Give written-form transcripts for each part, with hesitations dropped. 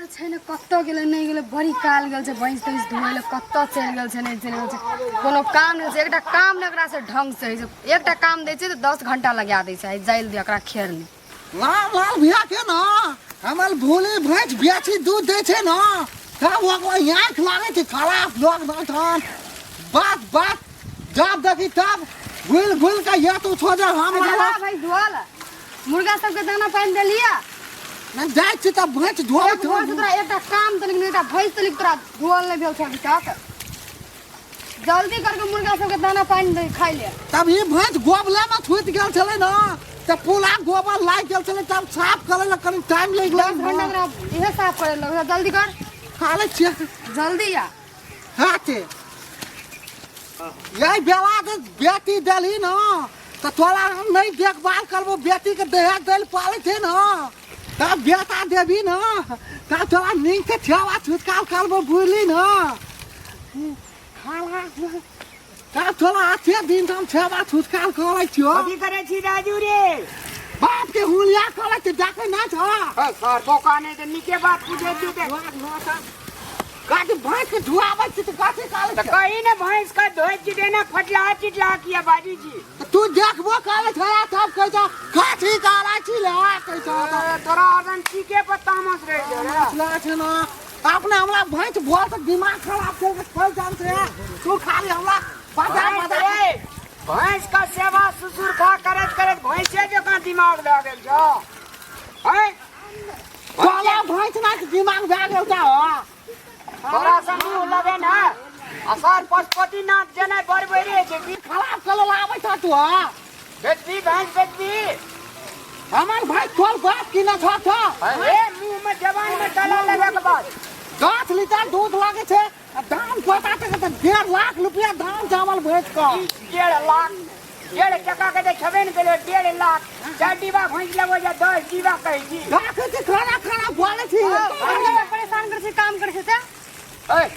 तऽ छै ने कतऽ गेलै नहि गेलै बड़ी काल गेल छै भैंस तैंस धोए लए कतऽ चलि गेल छै नहि चलि गेल छै कोनो काम नहि छै एकटा काम नहि ओकरा से ढंग से होइ छै एकटा काम दै छै तऽ 10 घंटा लगा दै छै आइ जाइल दे ओकरा खेरनी। लाल लाल भैया के ना हमर भोले भैंस बेची दूध दै छै ना तब ओकरा आँखि लागै छै खराब लोग बैठन बात बात जब देखी तब घुल घुल के ये तू छोड़ दे हम अच्छा भैंस धोअल मुर्गा सबके दाना पानि देलियै? नहि जाइ छी तब भैंस धोअल। एक भैंस तोरा एकटा काम देलक नहि, एकटा भैंस देलक तोरा धोअल नहि भेल छौ अभी तक। जल्दी करके मुर्गा सबके दाना पानि दे खाइ ले। तब ई भैंस गोबले में छूट गेल छलै ना तऽ पूरा गोबर लागि गेल छलै, तब साफ करे ला कनी टाइम लागि गेल। 10 घंटा तोरा इहे साफ करे लगल। जल्दी कर। खा लै छियै। जल्दी आ। हाथे यही बेला के बेटी देलही ना तऽ तोरा हम नहीं देखभाल करबो। बेटी के देह देल पाले थे ना तब बेटा देबी ना तब तोरा नीक के ठेवा छुटकाल करबो, बुझली ना? खाला तब तोरा आठे दिन हम ठेवा छुटकाल करै छियो। कथी करै छी राजू रे? बाप के हुलिया करै छै, देखै ना छ? सर बोका नहि तऽ नीके बात पूछै छी तऽ। गाछ भैंस के धुआबै छी तऽ कथी करै तऽ छै? कही ने भैंस के धोइ छी तऽ एना फटला चिटला किया बाजै छी? तऽ तू देखबो करै छै तब कहै छ कथी करै छी ले कहै छ। ए, तोरा हरदम ठीके पर तामस रहै छौ रे। मसला छै ना अपने हमरा भैंस भोल तऽ दिमाग खराब छै के खोल जान छै तू खाली हमरा बता भैंस बता। रे, भैंस का सेवा ससुर खा करैत करैत भैंसे जकाँ दिमाग भए गेल छौ, हैं? तोला भैंस ना के दिमाग भए गेल छौ। तोरा से मुँह लगे ना आ सर पशुपतिनाथ जेना बड़बड़े छै की। खराब कऽ लेल आबै छ तू? बेचबी भैंस बेचबी? हमर भाई तोर बाप की ना छ छ? ए मुँह में जवान में ताला लगे के बाद 10 लीटर दूध लागे छै आ दाम पता छै तऽ 1.5 लाख रुपया दाम चावल भैंस के। 1.5 लाख 1.5 टका के तऽ छबे ने केलो। 1.5 लाख चारि डिब्बा भैंस लेबो या 10 डिब्बा कहै छी। राखै छी खाना खाना बोलै छी। परेशान करै छै काम करै छै से। ए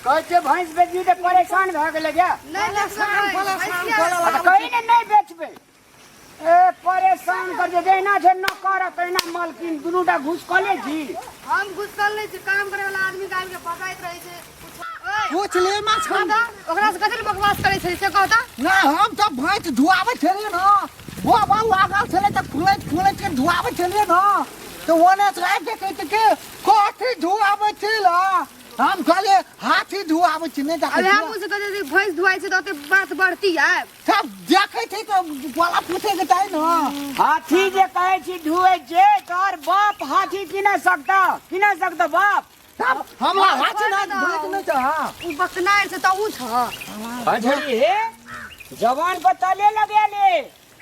कहै छै भैंस बेचबी तऽ परेशान भए गेलै गे। नहि परेशान परेशान आ तऽ कही ने नहि बेचबै। ए परेशान कर जे जहिना छै नौकर आ तहिना मालकिन दुनूटा घुस कऽ ले छी। हम गुस्सल नहि छी, काम करे वाला आदमी के आबि के बजाइत रहै छै। ओए, पूछ ले मा छम। कहता, ओकरा से कथी लए बकवास करै छै से कहता। ना हम तऽ भैंस धुआबै छलियै ना, गोबर लागल छलै तऽ खुलैत खुलैत के धुआबै छलियै ना तऽ ओने से आबि के कहै छै कि कथी धुआबै छी ला? हम कहलियै हाथी धुआबै छी नहि अब देखै हम छी। से कहै छै भैंस धुआइ छै तऽ ओते बात बढ़ती है। सब देखै छै तऽ बोला पूछे के चाही ना। हाथी जे कहै छी धुए छै तोहर बाप हाथी किने सकता, किने सकता बाप? तब हमरा हाथी ना भैंस नहि छै। उ बकनाइ छै तऽ उ छ। अच्छा हे जवान पर तले लगे ले।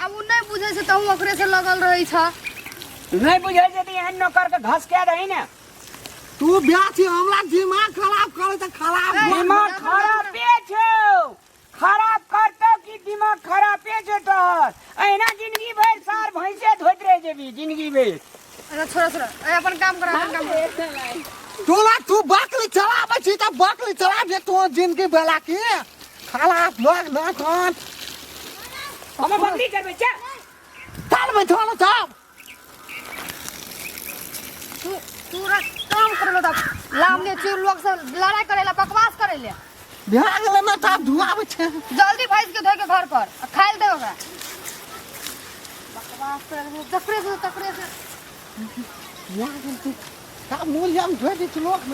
आब उ नहि बुझै छै तऽ उ ओकरे से लगल रहै छ। नहि बुझै छै तऽ एहन नौकर के घसके दही ने। तू ब्याह छी हमरा दिमाग खराब करे तऽ खराब। दिमाग खराबे छौ, खराब करतौ कि दिमाग खराबे छौ तोहर। अहिना जिंदगी भरि सार भैंसे धोइत रहि जेबी जिंदगी भरि। अच्छा छोड़ो छोड़ो, ए अपन काम कर, अपन काम कर। तोला तू बकली चलाबै छी तऽ बकली चला दे तू जिंदगी बेला के खराब लोग ना खान। हम बकरी करबै छै। चल बैठो तब। तू तू काम करे तब लामने छी लोग से लड़ाई करे ला बकवास करे ले। भए गेलै ना तब धुआबै छै। जल्दी भैंस के धोइ के घर पर आ खाइ ले दे ओकरा। बकवास करे ले, तकरे से तकरे से। भए गेल तू तब मूल्य हम धोइ दै छी लोक।